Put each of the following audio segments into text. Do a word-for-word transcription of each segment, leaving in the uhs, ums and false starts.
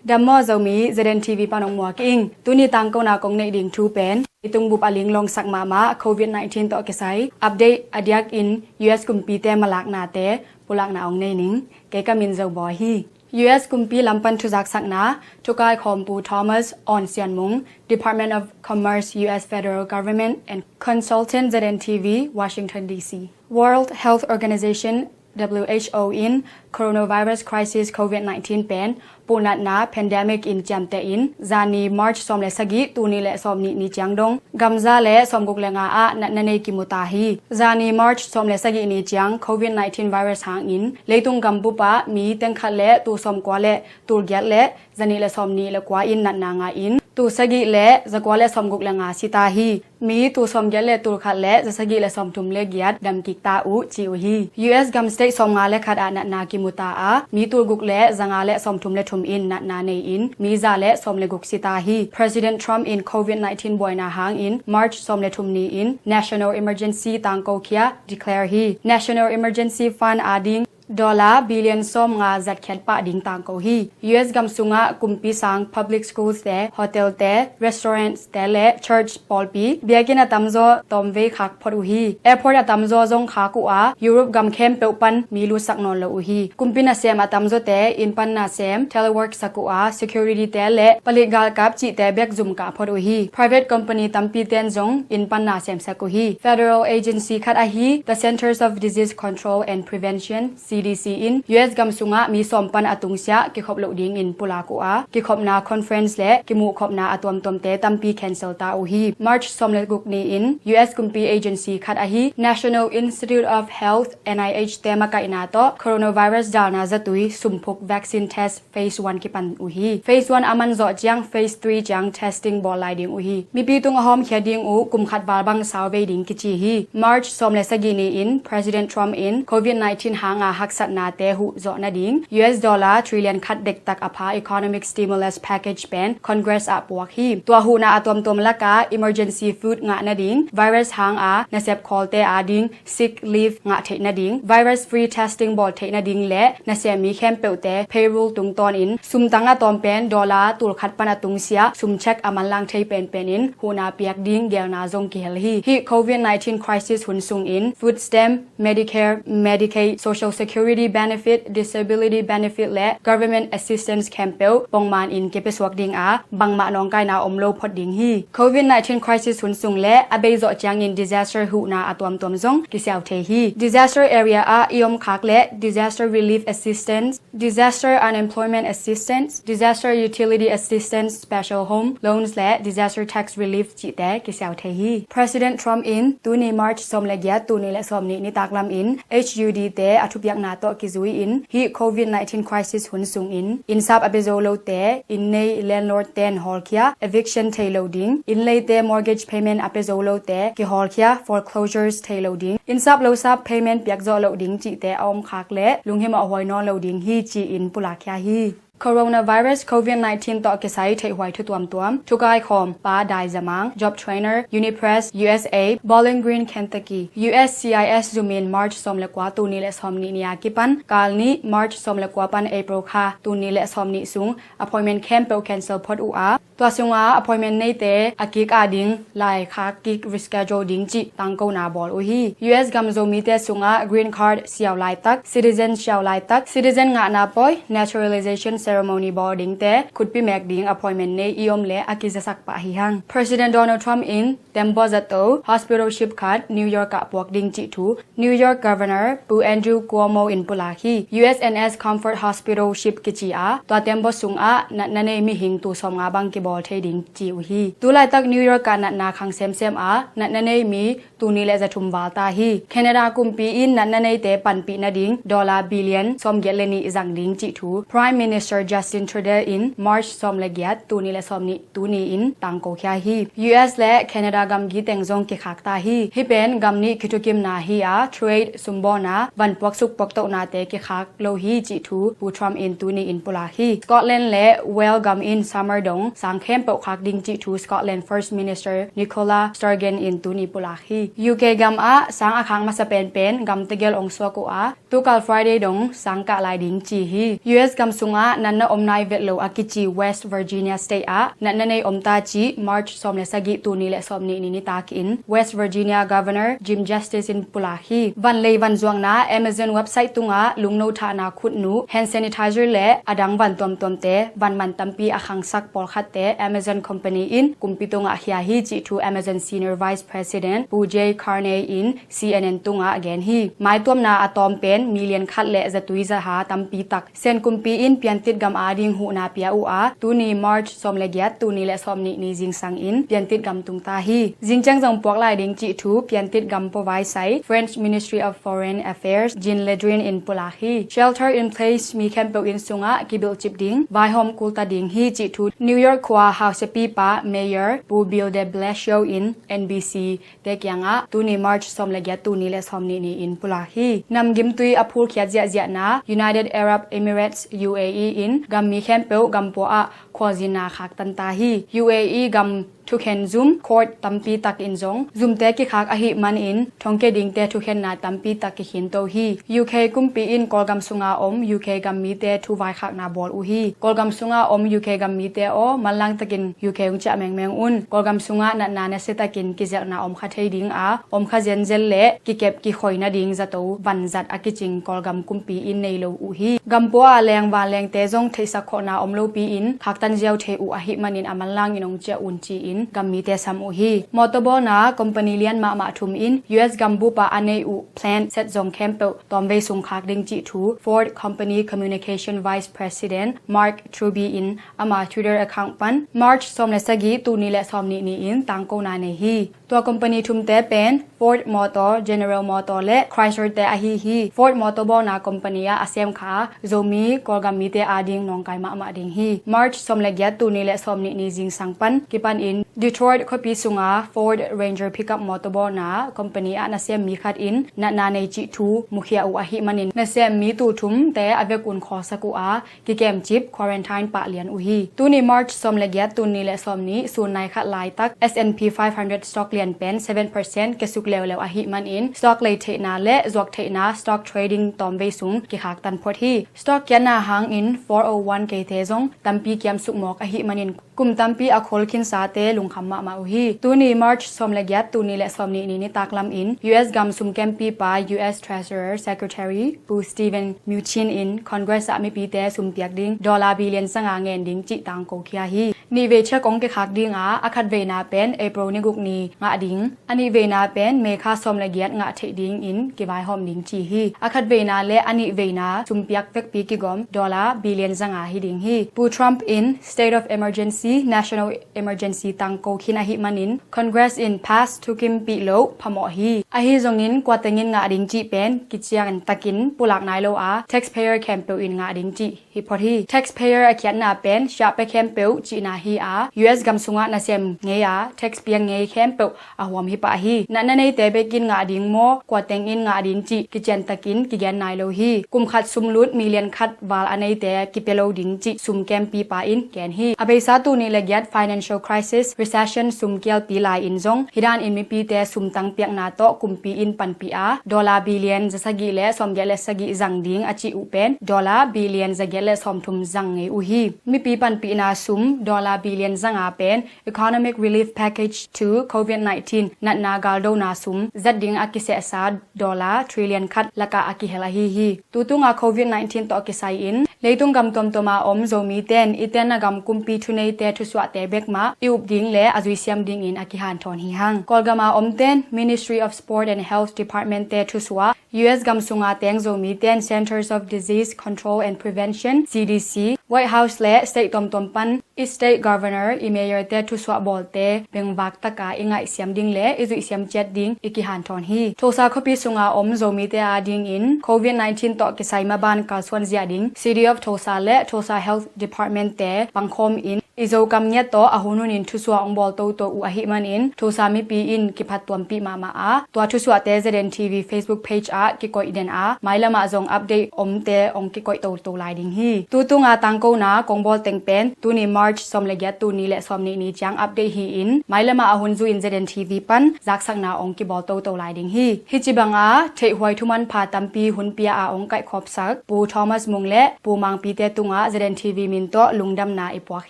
Dam maw Zomi, Z N T V pan ong muak ing. Tuni tangkona kong neih ding thu pen leitung bup a linglawngsak mahmah COVID nineteen tawh kisai update a diakin U S kumpite malaknate pulakna ong nei ning. Kei ka min Zo Bawi hi. U S kumpi lam pan thuzaksakna, thukai khawm Pu Thomas Awn Sian Mung, Department of Commerce, U S Federal Government, and consultant, Z N T V, Washington D C. World Health Organization, W H O in coronavirus crisis COVID nineteen pen puhnatna pandemic in ciamteh in, zani March sawm le sagih, tul nih le sawm nih ni ciang dong gamza le sawmguk le nga ah natna nei kimu ta hi. Zani March sawm le sagih ni ciang COVID nineteen virus hangin leitung gambup ah mi teng khat le tul sawmkua le tul giat le zanih le sawmnih le kua in natna ngah in, tul sagih le zakua le sawmguk le nga si ta hi. Mi tul sawmgiat le tul khat le zasagih le sawmthum le giat dam kik ta uh ci uh hi. U S gam state sawmnga le khat ah natna kimu ta a, mi tul guk le zanga le sawmthum le thum in natna nei in, mi za le sawm le guk si ta hi. President Trump in COVID nineteen buaina hangin March sawm le thum ni in national emergency tangko khia, declare hi. National emergency fund a ding dollar billion sawmnga zatkhiat pah ding tangko hi. U S gam sungah kumpi sang public schools te, hotel te, restaurants te le church pawlpi, biakinn a tamzaw tawmvei khak phot uh hi. Airport a tamzaw zong khak uh a, Europe gam khempeuh pan mi lutsak nawn lo uh hi. Kumpi nasem a tamzawte inn pan nasem, telework sak uh a, security te le palit galkap cihte bek zum kah phot uh hi. Private company tampi ten zong inn pan nasemsak uh hi. Federal agency khat ahi The Centers of Disease Control and Prevention, C D C in U S gam sungah mi sawm pan a tungsiah kikhop loh dingin pulak uh a, kikhopna conference le kimuhkhopna a tuamtuamte tampi cancel ta uh hi. March sawm le guk ni in U S kumpi agency khat ahi National Institute of Health, N I H te makaihna tawh coronavirus dalna zatui sumphuk vaccine test phase one kipan uh hi. Phase one a man zawh ciang phase three ciang testing bawl lai ding uh hi. Mipi tung a hawmkhia ding uh kum khat val bang sau vei ding kici hi. March sawm le sagih ni in President Trump in COVID nineteen hanga haksatnate huh zawh nading U S dollar trillion khat dektak a pha economic stimulus package pen Congress ah puak hi. Tua huhna a tuamtuam lakah emergency food ngah nading, virus hanga nasep khawlte ading sick leave ngah theih nading, virus free testing bawl theih nading le nasem mi khempeuhte payroll tungtawnin sumtang a tawm pen dollar tul khat pan a tungsiah sum check a manlang thei penpen in huhna piak ding gelna zong kihel hi. Hih COVID nineteen crisis hun sungin food stamp, Medicare, Medicaid, Social Security benefit, disability benefit le government assistance khempeuh pongman in kipesuak ding a, bangmah nawngkaina om lo phot ding hi. COVID nineteen crisis hun sung le a bei zawh ciangin disaster huhna a tuamtuam zong kisiau thei hi. Disaster area ah i om khak le disaster relief assistance, disaster unemployment assistance, disaster utility assistance, special home loans le disaster tax relief cihte kisiau thei hi. President Trump in tuni March sawm le giat, tul nih le sawm nih nitak lam in H U D te a thupiakna tawh kizui in hih COVID nineteen crisis hun sungin innsap a pia zo lote, inn nei landlord ten hawlkhia, eviction thei lo ding, inn leite mortgage payment a pia zo lote kihawlkhia, foreclosures thei lo ding, innsap losap payment piak zawh loh ding cihte a om khak le lunghimawh huai nawn lo ding hi ci-in pulakkhia hi. Coronavirus COVID nineteen tawh kisai theihhuai thu tuamtuam, thukai khawm Pa Dai Zamang, job trainer, Unipress U S A, Bowling Green, Kentucky. U S C I S zumin March sawm le kua, tul nih le sawm nih ni a kipan kal nih March sawm le kua pan April kha, tul nih le sawm nih sung appointment khempeuh cancel phot uh a, tua sunga appointment neite a kik ading laikhak kik reschedule ding cih tangkona bawl uh hi. U S gam Zomite sungah green card siau laitak, citizen siau laitak, citizen ngahna pawi naturalization ceremony bawl dingte khutpi mek ding appointment nei i om le a kizasak pah hi hang. President Donald Trump in tembaw zato hospital ship khat New York ah puak ding cih thu New York Governor Pu Andrew Cuomo in pulak hi. U S N S Comfort Hospital ship kici a, tua tembaw sungah natna nei mihing tul sawmnga bang kibawl thei ding ci uh hi. Tulaitak New York ah natna khang semsem a, natna nei mi tul nih le zathum val ta hi. Canada kumpi in natna neite panpih nading dollar billion sawmgiat le nih zang ding cih thu Prime Minister Justin Trudeau in March sawm le giat, tul nih le sawm nih tuni in tangkokhia hi. U S le Canada gamgi teng zong kikhak ta hi. Hih pen gam nih kithukimna hi a, trade sumbawlna vanpuak suk puaktohnate kikhak lo hi cih thu Pu Trump in tuni in pulak hi. Scotland le Wales gam in summer dong sang khempeuh khak ding cih thu Scotland First Minister Nicola Sturgeon in tuni pulak hi. U K gam ah sang a khak masa penpen gam tegel ong suak uh a, Tukal Friday dong sangkah lai ding ci hi. U S gam sungah natna om nai vet lo a kici West Virginia State ah natna nei om ta cih March sawm le sagih, tul nih le sawm nih ni nitak in West Virginia Governor Jim Justice in pulak hi. Van lei van zuakna Amazon website tungah lungno thahna khutnu, hand sanitizer le a dang van tuamtuamte van man tampi a khangsak pawlkhatte Amazon Company in kumpi tungah khia hi cih thu Amazon Senior Vice President Pu Jay Carney in C N N tungah a gen hi. Maituamna a tawm pen million khat le zatui zaha tampi tak. Sen kumpi in piantit gam ading huhna pia uh a, tuni March sawm le giat, tul nih le sawm nih ni zingsang in piantit gam tung ta hi. Zingciang zong puak lai ding cih thu piantit gam puavai sai French Ministry of Foreign Affairs Jean Le Drian in pulak hi. Shelter in place mi khempeuh inn sungah kibilh cip ding, vaihawm kulta ding hi cih thu New York khua hausapipa Mayor Pu Bill de Blasio in N B C te kiangah tuni March sawm le giat, tul nih le sawm nih ni in pulak hi. Nam gimtui a phulkhiat ziahziahna United Arab Emirates, U A E in gam mi khempeuh gam pua ah khualzinna khaktan ta hi. U A E gam thukhen zum court tampi tak in zong zumte kikhak ahih manin thongkia dingte thukhenna tampi tak kikhinto hi. U K kumpi in Kawlgam sunga om U K gam mite thu vaikhakna bawl uh hi. Kawlgam sunga om U K gam mite aw, manlang takin U K hong ciah mengmeng un. Kawlgam sungah natna nasia takin kizelhna om kha thei ding a, om kha zenzen le kikep kikhoi nading zato vanzat a kicing Kawlgam kumpi in nei lo uh hi. Gam pua a leng vanlengte zong theihsak khawhna om lopi in khaktan ziau thei uh ahih manin a manlang in hong ciah un ci-in gam mite sam uh hi. Mawtaw bawlna company lian mahmah thum in U S gam bup ah a nei uh plant set zong khempeuh tawmvei sung khak ding cih thu Ford Company Communication Vice President Mark Truby in ama Twitter account pan March sawm le sagih, tul nih le sawm nih ni in tangkona nei hi. Tua company thumte pen Ford Motor, General Motor le Chrysler te ahi hi. Ford Motor bawlna company ah a sem kha Zomi Kawlgam mite ading nawngkai mahmah ding hi. March sawm le giat, tul nih le sawm nih ni zingsang pan kipan in Detroit khuapi sunga Ford Ranger pickup motor bawlna company ah nasem mi khat in natna nei cih thu mukhia uh ahih manin nasem mi tul thumte a vekun khawlsak uh a, kikemcip quarantine pah lian uh hi. Tuni March sawm le giat, tul nih le sawm nih, sun nai khat laitak S and P five hundred stock lian pen seven percent kiasuk leuleu ahih manin stock lei theihna le zuak theihna stock trading tawmvei sung kikhaktan phot hi. Stock kiatna hangin four oh one K te zong tampi kiamsuk mawk ahih manin kum tampi a khol khinsate lungkham mahmah uh hi. Tuni March sawm le giat, tul nih le sawm nih ni nitak lam in U S gam sumkempipa U S Treasurer Secretary Pu Steven Mnuchin in Congress ah mipite sumpiak ding dollar billion zanga ngen ding cih tangko khia hi. Nihvei cheque hong kikhak ding a, a khatveina pen April ni guk ni ngah ding, a nihveina pen May kha sawm le giat ngah theih dingin kivaihawm ding ci hi. A khatveina le a nihveina sumpiak vekpi kigawm dollar billion zanga hi ding hi. Pu Trump in State of Emergency, National Emergency tangko khin ahih manin Congress in pass thukimpih loh phamawh hi. Ahi zongin kua tengin ngah ding cih pen kician takin pulak nai lo a, taxpayer khempeuh in ngah ding cih hi phot hi. Taxpayer a khiatna pen siahpia khempeuh cihna hi a, U S gam sungah nasem ngei a tax piang ngei khempeuh a huam hi pah hi. Natna neite bekin ngah ding maw, kua tengin ngah ding cih kician takin kigen nai lo hi. Kum khat sumlut million khat val a neite kipia lo ding cih sumkempipa in gen hi. A beisa tul nih le giat financial crisis, recession, sumkialpi lai in zong hih dan in mipite sumtang piakna tawh kumpi in panpih a, dollar billion zasagih le sawmgiat le sagih zang ding a cih uh pen dollar billion zagiat le sawmthum zang ngei uh hi. Mipi panpihna sum dollar billion zanga pen Economic Relief Package to COVID nineteen natna galdona sum zat ding a kisehsa dollar trillion khat lakah a kihel ahi hi. Tutunga COVID nineteen tawh kisai in leitung gam tuamtuama om Zomite in i tenna gam kumpi thuneite thusuahte bek mah i up ding le a zuisiam dingin a kihanthawn hi hang. Kawlgama omten Ministry of Sport and Health Department te thusuah, U S gam sunga teng Zomite in Centers of Disease Control and Prevention, C D C, White House le state tuamtuam pan i state governor, i mayor te thusuah bawlte bengvak taka i ngaihsiam ding le i zuihsiam ciat ding i kihanthawn hi. Tulsa khuapi sunga om Zomite adingin COVID nineteen tawh kisai maban kalsuan zia ding City of Tulsa le Tulsa Health Department te pangkhawm in i Zokam ngiat tawh a hunhunin thusuah hong bawl toto uh ahih manin Tulsa mipi in kiphattuampih mahmah a, tua thusuahte Z N T V Facebook page ah ah kikoih den a, mailamah zong update omte hong kikoih toto lai ding hi. Tutunga tangkona kong bawl teng pen tuni March sawm le giat, tuni le sawm nih ni ciang update hi-in, mailamah a hun zui-in Z N T V pan zaksakna hong kibawl toto lai ding hi. Hih ci banga theihhuai thuman pha tampi hun pia a hong kaihkhopsak Pu Thomas Mung le Pu Mangpite tungah Z N T V min tawh lungdamna i puak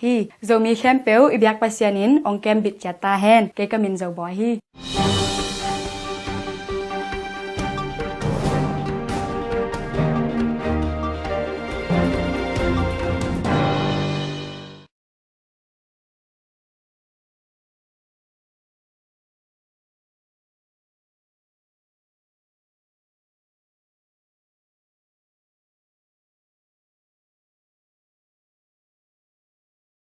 hi. Zomi khempeuh i biak Pasian in hong kembit ciat ta hen. Kei ka min Zo Bawi hi.